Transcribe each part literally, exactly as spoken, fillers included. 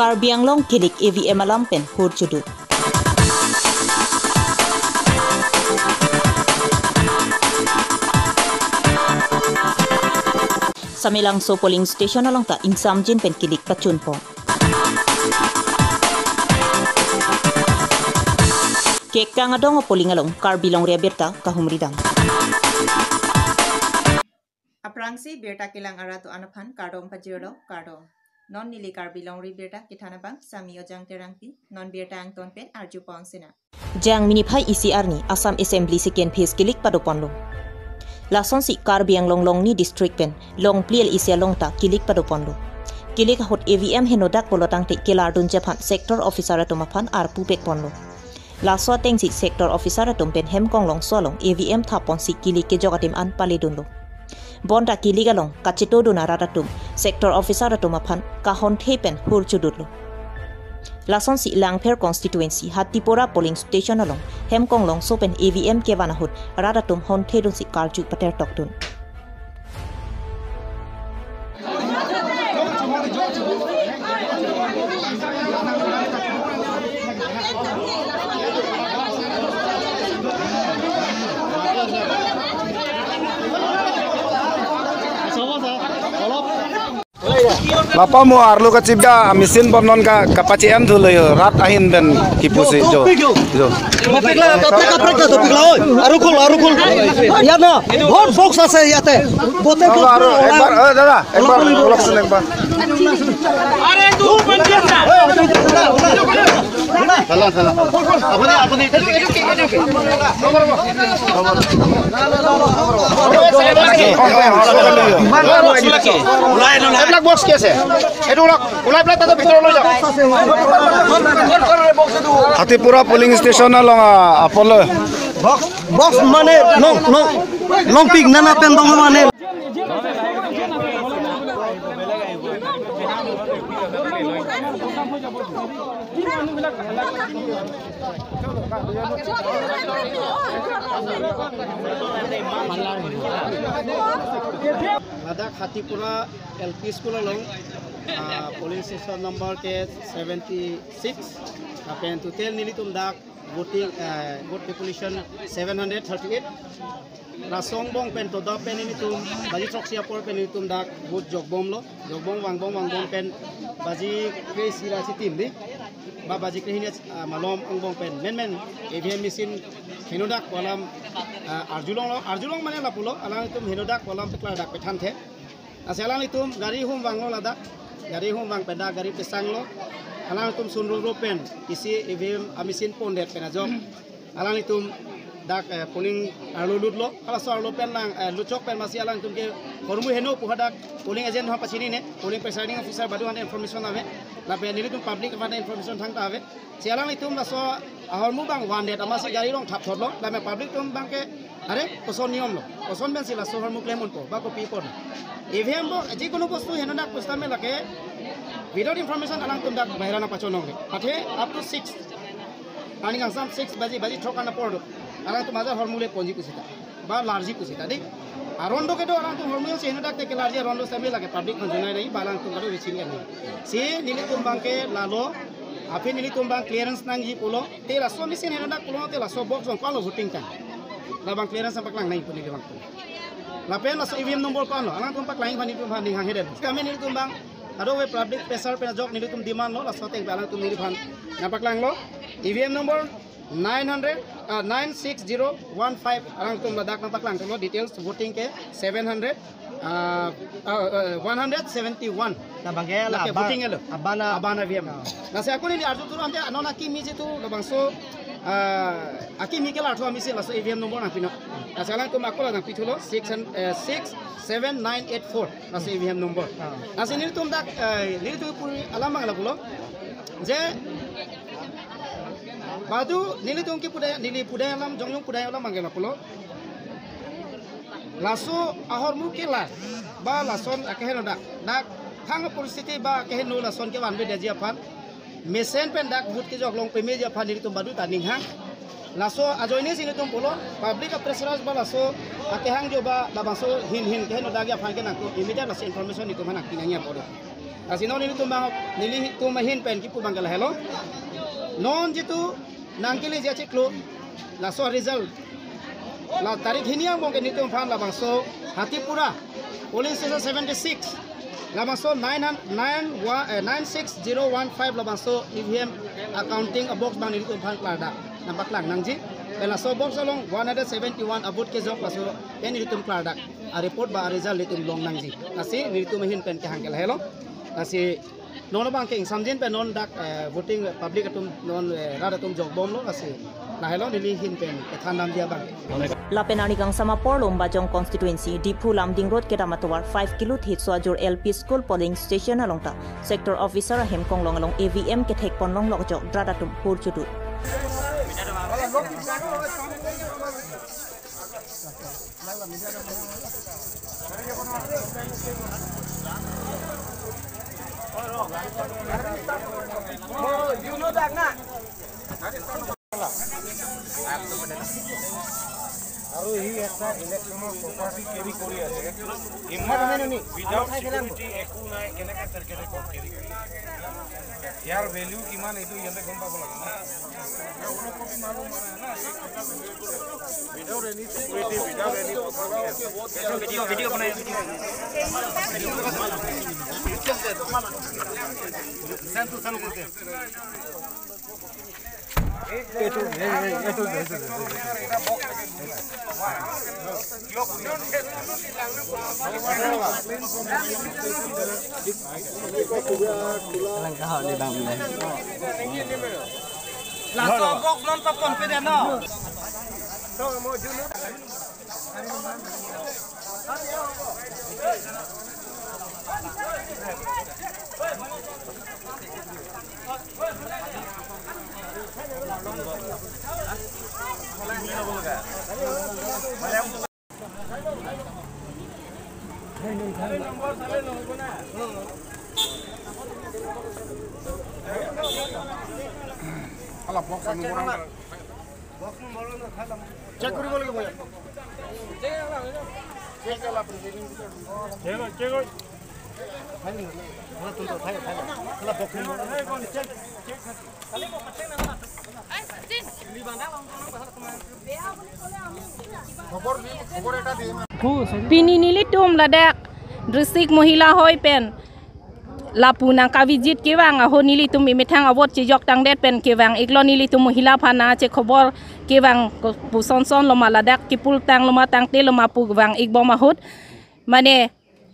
Karbi Anglong kilik E V M alam pen hur chudut. Samelangso polling station along ta ingsamjin pen kilik pachunpon. Kekang adong a-polling along Karbi Longri abirta kahumridam. Aphrangsi birta kelang arat do-an aphan kardom pajirlo, kardom. Non neli Karbi Longri birta kethan abang Sami Ojang Terangpi, non birta angton pen arjupon sinang. Jangmi niphai isi arni Assam Assembly second phase kilik padoponlo. Lasonsi Karbi Anglong Longni district pen Longpli L A C along ta kilik padoponlo. Kilik ahut E V M henodak pulo tangte kelardunji aphan sector officer atum aphan arpu pekponlo. Laso atengsi sector officer atum pen Hemkonglongso along E V M thaponsi kilik kejok adim an paledunlo. Bonta kilik along kachetodun arat atum sector officer atum aphan kahonthe pen hur chudutlo. Lasonsi Langpher constituency Hatipura polling station along Hemkonglongso pen E V M kevan ahut rat atum honthedunsi karju patertokdun. Lapu mo arlo kachibia machine bonon ka kapachi em thulo yo, rat ahin pen kipusi jo. Jo. Topik la, topik la, topik la, oi. Aru khul, aru khul. Iyat na, bhot box ase iyate. Bote box. Aru, ekbar, eh, dada, ekbar, olok sun ekbar. Khalang, khalang. Apuni, apuni. এইবিলাক বক্স কি আছে? এইটো ওলাওক, ওলাই পেলাই তাতে ভিতৰত লৈ যাওক। Hatipura polling station along, ah, apolo. Box, box mane long, long, long pik nana pen dong mane. Ladak Hatipura L P school along, ah, polling station number ke seventy six, lapen total nelitum dak voting, eh, vote population seven hundred thirty eight. Laso angbong pen todap pen nelitum baji throksi apor pen nelitum dak vote jokbomlo, jokbom vangbom vangbom pen baji kre-isi ra chitim di, ba baji krehini, ah, malom angbong pen menmen E V M machine henodak pu alam, ah, arjulonglo, arjulong mane lapulo, alanglitum henodak pu alam peklardak pethanthe. Lasi alanglitum gari hum vanglo ladak. Gari hum vang pen dak gari pesanglo. Alanglitum sunrukrup pen isi E V M a-machine pondet pen ajok alanglitum dak, eh, polling arlo lutlo. Halaso arlo pen lang, eh, lutchok pen masi alanglitum ke hormu heno pu hadak polling agent aphan pachinine, polling presiding officer badu aphan information ave. Lapen nelitum public aphan information thangta ave. Si alanglitum laso ahormu abang vandet amatsi gari rong thapthotlo, lame public atum abangke, are, koson niyomlo, koson pensi laso ahormu klemponpo, ba kopi pon. E V M bo, jikunu bostu henodak pusitame lake, without information alangtum dak bahira nangpachonong le. Athe up to six, aning kangsam six baji, baji throk an apor do. Alangtum hajar ahormu le ponji pusita. Ba larji pusita di. Aron do kedo alangtum ahormu si henodak te kelarji aron do sitame lake public aphan junai nai ba alangtum kado richin kan. Si nelitum abangke lalo, aphi nelitum abang clearance nangji pulo, te laso machine henodak pulo, te laso box jong palo voting kan. Labang clearance nangpaklang nai pu neli abang. Lapen laso E V M number palo, alangtum paklang aphan nelitum aphan ning hanghedet. Kami nelitum abang, kado we public pressure pen ajok nelitum demand lo, laso ateng alangtum neli aphan nangpaklanglo, E V M number nine hundred, ah, nine six zero one five, alangtum ladak nangpaklanglo, details voting ke seven hundred, ah, ah, ah, one hundred seventy-one. Labang ke la, lake ba-, voting elo. Abana. Abana E V M. Ah. Lasi ako neli arju turo ante anon akimi jitu labangso, ah, akimi kelarthu a-machine laso E V M number nangpinon. Lasi alangtum ako la nangpithulo six and, eh, six seven nine eight four. Laso E V M number. Ah. Lasi nelitum dak, eh, nelitum puri alam abang lapulo. Je, badu nelitum kipudai, neli pudai alam, jongjong pudai alam abangke lapulo. Laso ahormu kelar, ba lason akeheno dak, dak thang poristhiti ba akeheno lason kevanvedetji aphan, mesen pen dak vote kejok long pemeji aphan nelitum badu ta ninghang. Laso ajoine si nelitum pulo, public a-pressure ba laso akehang jo ba labangso hin hin keheno dakji aphan ke nangtum immediate laso information nelitum aphan nangpi nangji apot do. Lasi non nelitum bang, nelitum ahin pen kipu bang ke lahelo. Non jitu nangkeleji achiklo, laso result, la tarik hini angbong ke nelitum aphan labangso Hatipura polling station seventy six, labangso nine hundred, nine one, eh, nine six zero one five labangso E V M accounting a box bang nelitum aphan klardak nangpaklang nangji. Pen laso box along one hundred seventy one a vote kejok, laso pen nelitum klardak a report ba a result nelitum long nangji. Lasi nelitum ahin pen kehang ke lahelo. Lasi non abang ke ingsamjin pen non dak, eh, voting public atum non, eh, rat atum jokbomlo, lasi lahelo neli ahin pen kethan damji abang. Lapen arni kangsam apor Lumbajong constituency, Diphu Lumding Road kedam atovar five kilo Theso Ajur L P School polling station along ta sector officer ahem konglong along E V M kethek pon longlok jok rat atum hur chutu. আৰু সি এটা ইলেকশ্যনৰ property carry কৰি আছে। ইমান মানে নি? Without security একো নাই, কেনেকে কেনেকে কেৰি কৰে? ইয়াৰ ভেলিউ কিমান, এইটো ইয়াতে গম পাব লাগে না। Without any security, without any property. ভিডিঅ', ভিডিঅ' বনাই, ভিডিঅ'। এইটো, এই, এই, এইটো, এইটো, এইটো। Laso box non pa confident no. Check কৰিব লাগিব ইয়াত। চেক অলপ। Check, check. Pini nelitum ladak district mohila hoi pen lapu nangkavijit kevang ahut nelitum emethang a-vote chejok tangdet pen kevang iklo nelitum mohila aphan nangkachekhobor kevang ko-, pu son son loma ladak kipul tang loma tangte loma pu vang ikbom ahut. Mane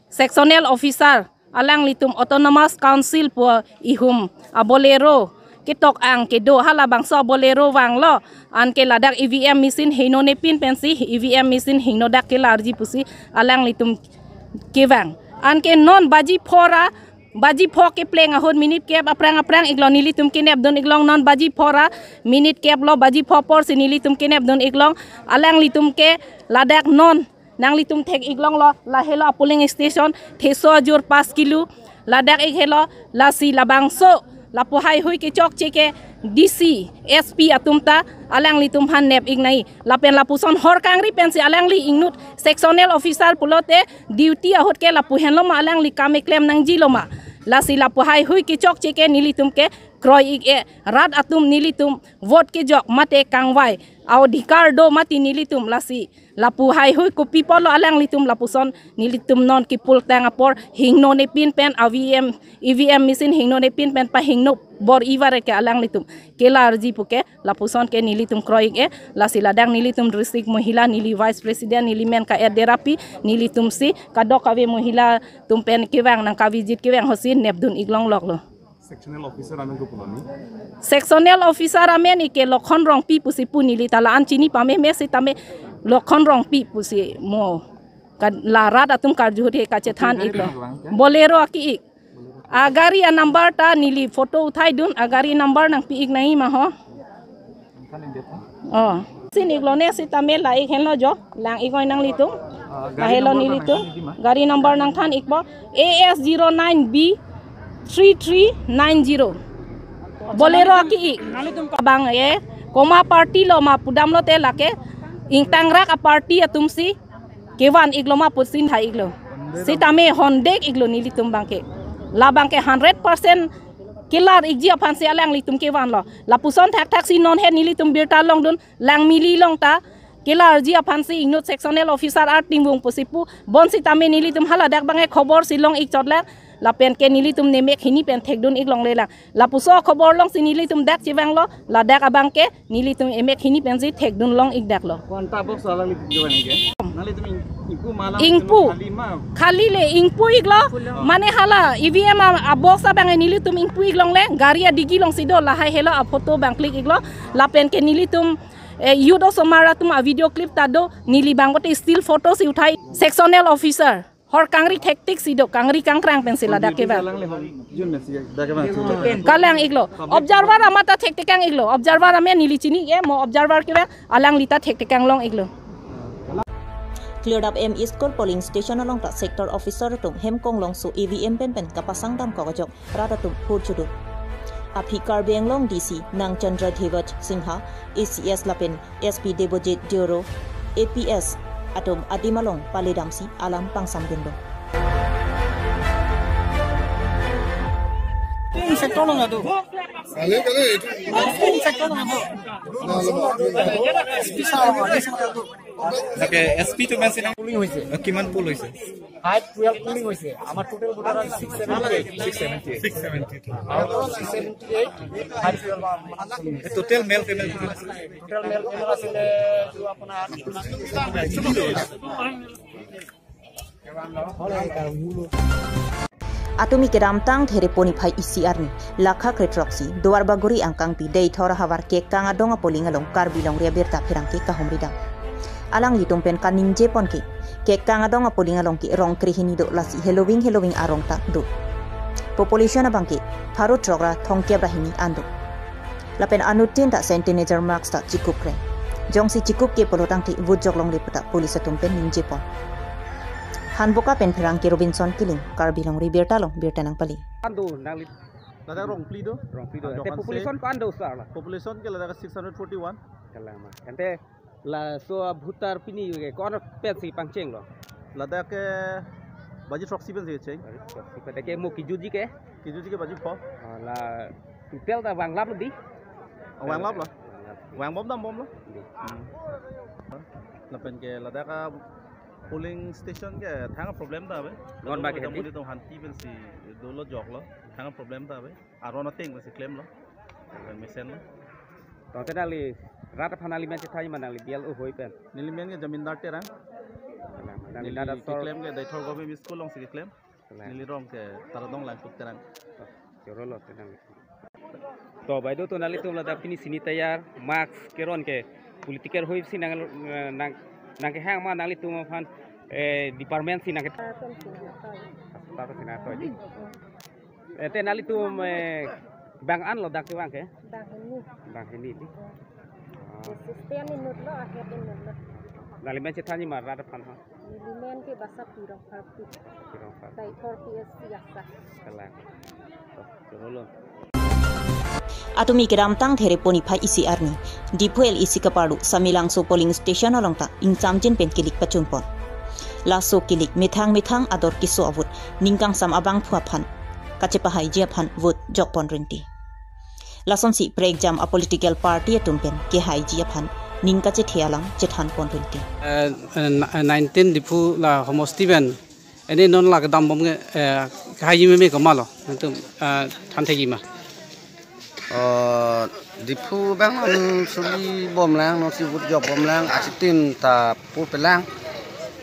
sectional officer alanglitum Autonomous Council pu ihum a-Bolero ketok-ang kedo halabangso a-Bolero vanglo, anke ladak E V M machine hingno nepin pensi E V M machine hingnodak kelarji pusi alanglitum kevang. Anke non baji pho ra, baji pho kepleng ahut minute kep aphrang aphrang iklo nelitum kenepdun iklong, non baji pho ra minute kep lo, baji pho apor si nelitum kenepdun iklong, alanglitum ke ladak non nanglitum thek iklonglo, lahelo a-polling station, Theso Ajur pas kilo, ladak ik helo, lasi labangso, lapu haihui kechokche ke D C, S P atum ta, alanglitum aphan nep ik nai. Lapen lapuson hor kangri pensi alangli ingnut sectional officer pulote duty ahut ke lapu henlo ma alangli kam keklem nangji lo ma. Lasi lapu haihui kechokche ke nelitum ke kroi ik-e, rat atum nelitum vote kejok mate kangvai a-odhikar do mati nelitum, lasi lapu haihui kopi apotlo alanglitum lapuson nelitum non kipul tang apor hingno nepin pen a-V M, E V M machine hingno nepin pen pahingno bor-i varet ke alanglitum kelarji puke lapuson ke nelitum kroi ik-e. Lasi ladak nelitum district mohila, neli vice president, neli men ka-et derapi, nelitum si kadokave mohila atum pen kevang nangkavijit kevang ahut si nepdun iklong loklo. Sectional officer amen ko pulo ni? Sectional officer amen ike Lokhon Rongpi pusi pu, neli ta la-an chini pameme sitame Lokhon Rongpi pusi mo. Ka-, la rat atum karju ahut he kachethan iklo. Bolero aki ik. Agari a-number ta neli photo uthaidun, agari number nangpi ik nai ma ho. Oh. Sin iklo ne sitame la ik henlo jo, lang ik oi nanglitum. Ah, gari number nelitum. Gari number nangthan ikpo. A S zero nine B three three nine zero. Bolero aki ik. Bang e, koma party lo ma pudamlote lake ingtangrak a-party atum si kevan iklo ma pusi hai iklo. Sitame hondek iklo nelitum bangke. Labang ke hundred percent kelar ikji aphansi alanglitum kevanlo. Lapuson thakthaksi non he nelitum birta longdun, Langmili along ta kelarji aphansi inut sectional officer R Tingwung pusi pu, bonsitame nelitum haladak abang ke khobor si long ik chotlang, lapen ke nelitum nemek hini pen thekdun ik longlelang. Lapuson khobor alongsi nelitum dak chevanglo, ladak abang ke nelitum emek hini pensi thekdun long ik daklo. Konta box alangli tujuan ke? Nanglitum ing-, ingpu ma lang Ingpu. Khali ma? Khali le, ingpu iklo. Mane hala E V M a, a box abang nelitum ingpu ik longle, gari adigi alongsi do, lahai helo a photo abang click iklo. Lapen ke nelitum, eh, youth osomar atum a video clip ta do, neli abang bote still photo si uthai. Sectional officer hor kangri thektik si do, kangri kangkrang pensi ladak kevan. Alangli hor jun pensi dak kevan. Kalang iklo. Observer amat ta thektekang iklo. Observer amen neli chini ke, mo observer kevan, alangli ta thektekang long iklo. Cleared up M E school polling station along ta sector officer atum hem konglongso E V M pen pen kapasang damkok ajok rat atum hurchudun. Aphi Karbi Anglong D C Nangchandra Dhewaj Singha, A C S lapen S P Debojit Deoro, A P S atum adim along paledamsi alam pangsamdunlo. Pink sector along ado. Kali, kali, itu. Pink sector along ado. Nah, lepas. S P sa, S P sa ado. তাকে S P টো মেইন চিনাকি polling হৈছে। কিমান poll হৈছে? Five twelve polling হৈছে। আমাৰ total voter আছে six seventy eight। Six seventy eight। Six seventy eight। আৰু six seventy eight, five twelve। এই total male female কিমান আছে? Total male female আছিলে এইটো আপোনাৰ Atumi kedamtang Therepo niphai isi arni, lakha kretroksi, Duarbagori angkangpi Deithor ahavar Kekang adong a polling along Karbi Longri Abirta pherangke kahumridam. Alanglitum pen kaningjepon ke, Kekang adong a polling along ke rong krehini do, lasi heloving heloving arong ta do. Population abang ke pharo throk ra thomkep ra hini an do. Lapen anuttin ta Centenager Marks ta chikup kreng. Jongsi chikup ke pulo tangte vote jok longle pu ta police atum pen ningjepon. Hanboka pen pherangke Robinson Killing, Karbi Longri Abirta along birta nangpali. Ko-an do nangli? Ladak rongphli do. Rongphli do. Ah, ante dok-an population se. Ko-an do sir la? Population ke ladak six hundred forty-one. Kalang ma. Ante laso a voter pini ke ko-an pensi pangchenglo? Ladak ke baji throksi pensi cheng. Baji throksi. Ante ke mo kijutji ke? Kijutji ke baji pho. Ah, la total ta vanglaplo di? Oh, vanglaplo. Vanglap. Vangbom dambomlo. Di. Hmm. Lapen ke ladak a polling station ke thang problem ta ave. Non ba ke Tangte hedi? Tangte hanti pensi dolo joklo. Thang problem ta ave. Aron ateng pensi klemlo. Pen mesenlo. Tangte nangli rat aphan nangli men chethanji ma nangli B L O hoi pen? Neli men ke Jamindar Terang. Nangli, nangli neli dada sor keklem ke Deithor Government School alongsi keklem. Kalang. Neli rong ke Taradong Langkuk Terang. Chorolo tenang. To, baideo to nanglitum ladak pini sini tayar, marks keron ke political hoi si nang, nang, nangkehang ma nanglitum aphan, eh, department si nangke. Department si nangke. Department si nangke. Ante nanglitum, eh, bang-an lo dak kevang ke? Banghini. Banghini di. Ah. Assistant inutlo, ahead inutlo. Nangli men chethanji ma rat aphan ha? Neli men ke Basapi Rongpharpi. Rongpharpi. Deithor P S C asa. Kalang. To, chorolo. Atumi kedamtang Therepo niphai isi arni, Diphu L A C kaparlu Samelangso polling station along ta ingsamjin pen kelik pachunpon. Laso kelik methang methang ador keso a-vote ningkangsam abangphu aphan kachepahaiji aphan vote jokpon rinti. Lasonsi prekjam a political party atum pen kehaiji aphan ning kachethe alam chethanpon rinti. Eh, eh, nineteen Diphu la homosti pen, ene non la kedambom ke, eh, haiji meme komatlo? Nanglitum, eh, thanthekji ma? Oh, Diphu abang non suli bomlang, non si vote jokbomlang, achitin ta purpelang.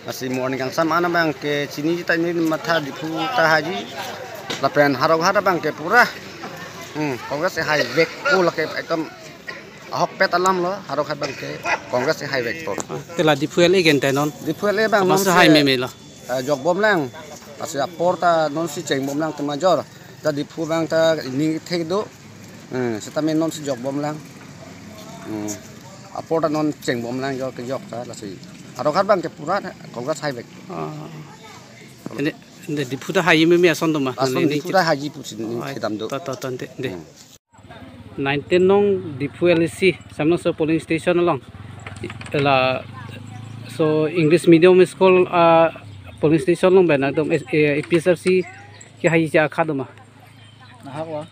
Lasi mo ningkangsam an abang ke chini ta neli matha Diphu ta haiji. Lapen Howraghat abang ke pura, hmm, Congress si haivekpo lake ekdom ahokpet alamlo, Howraghat abang ke Congress si haivekpo. Ah, te la Diphu L A ke ante non? Diphu L A abang non si hai memelo? Eh, jokbomlang. Lasi apor ta non si chengbomlang te major. Ta Diphu abang ta ning thek do. Eh, setame non si jokbomlang. Hmm. Apor ta non chengbomlang jok ke jok ta lasi. Howraghat abang ke pura Congress haivek. Ah. Ante, ante Diphu ta haiji meme ason do ma? Ason neli Diphu ta haiji pusi neli kedam do. To, to, to, ante, ante. Hmm. Nineteen nong Diphu L A C, Samelangso polling station along. Laso English medium school, ah, polling station along pen nangtum, eh, A P S R C Kehai ja khadoma. Nahak wa.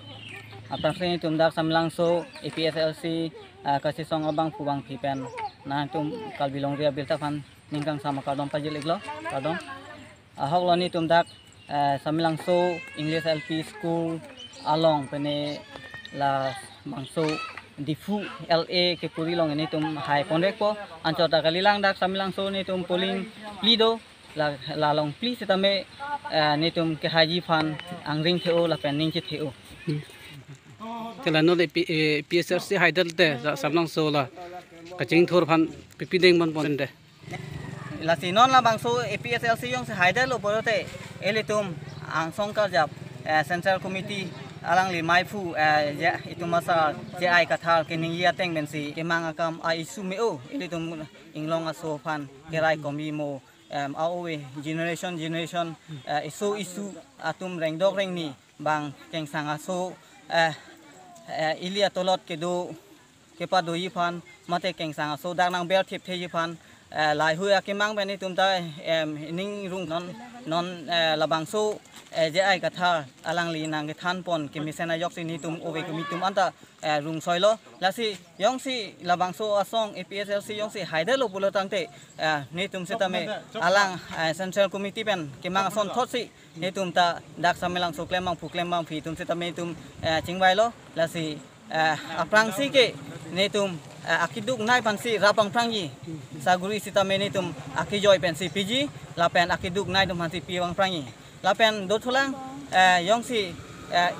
Aphrangsi netum dak Samelangso A P S L C, ah, kachesong abangphu bangphi pen nangtum Karbi Longri abirta aphan ning kangsam akardom pajir-iklo. Kardom. Ahok lo netum dak, eh, Samelangso English L P School along pene labangso Diphu L A kekuri along netum hai ponrekpo. Anchot ta kalilang dak Samelangso netum polling phli do. La, la along phli sitame, eh, netum kehai ji aphan angring the-o lapen ning chethe-o. Hmm. Te la non A P, eh, A P S L C haidet te, ja Samelangso la kachingthur aphan pipi deng man pon de. Lasi non labangso A P S L C jongsi haidetlo pulote, ilitum angsong karjap, eh, Central Committee alangli maiphu, eh, je, itum asar J I Kathar keningje ateng pensi kemang akam a-issue me-o, ilitum inglong aso aphan kerai komi mo, em, a-ove generation, generation, eh, issue, issue atum rengdok rengni bang kengsang aso, eh, eh, ili atolot kedo kepadoji aphan mate kengsang aso dak nang ber thip theji aphan, eh, laheihui akemang pen netum ta, em, ning rung non, non, eh, labangso, eh, J I Kathar alangli nangkethan pon kemesen ajoksi netum ove kumi atum anta, eh, rungsoilo. Lasi jongsi labangso asong A P S L C jongsi haidetlo pulo tangte, eh, netum sitame alang, eh, Central Committee pen kemang asonthotsi netum ta dak Samelangso klembangphu klembangphi atum sitame netum, eh, chingvailo. Lasi, eh, aphrangsi ke netum, eh, akeduk nei aphansi rap pangphrangji. Saguri sitame netum akejoi pensi piji, lapen akeduk nei atum aphansi pi pangphrangji. Lapen dothulang, eh, jongsi, eh,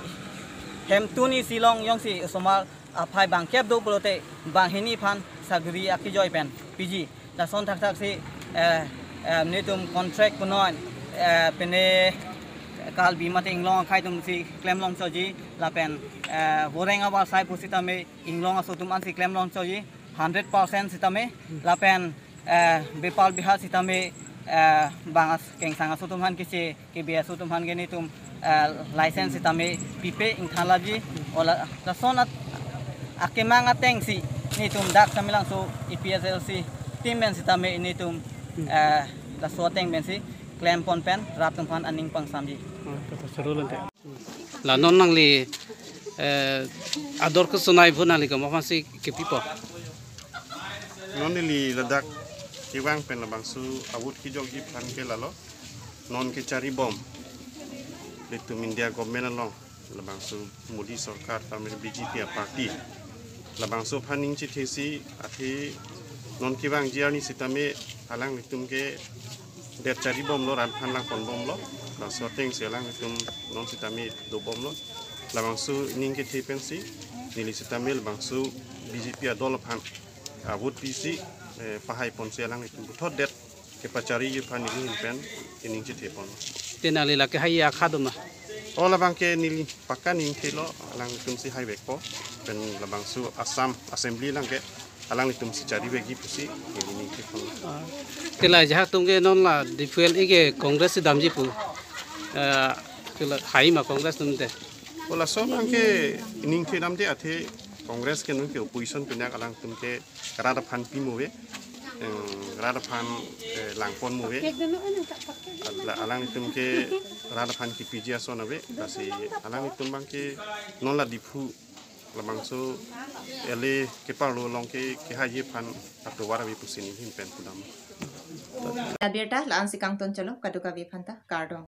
hemtuni silong jongsi osomar aphai bangkep do pulote banghini aphan saguri akejoi pen piji. Lason thakthaksi, eh, eh, netum contract punon, eh, pene Karbi mate inglong akhei atumsi klemlong choji, lapen, eh, voreng avarsai pusitame inglong aso atum ansi klemlong choji, hundred percent sitame, lapen, eh, bepal beha sitame, eh, bang as kengsang aso atum aphan kese, kebe aso atum aphan ke netum, eh, license sitame pipe ingthan laji, o la, lason at-, akemang atengsi netum dak Samelangso A P S L C team pen sitame netum, eh, laso ateng pensi klem pon pen rat atum aphan aning pangsamji. Hmm, kata seru lente. La non nangli, eh, ador kesonai vo nangli komat aphansi kepipo? Non neli ladak kevang pen labangso a-vote kejokji aphan ke lalo. Non kecharibom ilitum India government along labangso Modi sorkar pame B J P a-party. Labangso aphan ning chethesi athe non kevangji arni sitame alanglitum ke det charibomlo, rat aphan langponbomlo. Laso atengsi alanglitum non sitame dobomlo. Labangso ning kethe pensi neli sitame labangso B J P adol aphan a-vote pisi, eh, pahai ponsi alanglitum puthot det kepachariji aphan neli ahin pen ining chethe pon. Te nangli lake hai akhadoma? O labang ke neli paka ning thelo, alanglitumsi haivekpo. Pen labangso Assam Assembly along ke alanglitumsi charivekji pusi neli ning the pon. Ah. Te la ajahak atum ke non la Diphu L A ke Congress si damji pu. Eh, te la hai ma Congress atum te? O laso abang ke ining the damde athe Congress ke non ke opposition pinyak alangtum ke rat aphan pi mo ave, em, rat aphan, eh, langpon mo ave. Ala-, alanglitum ke rat aphan kepiji ason ave, lasi alanglitum abang ke non la Diphu labangso L A keparlo along ke kehaiji aphan atovar ave pusi neli ahin pen pudam. Abirta la-ansi kangton chalo, kadokave aphanta kardom.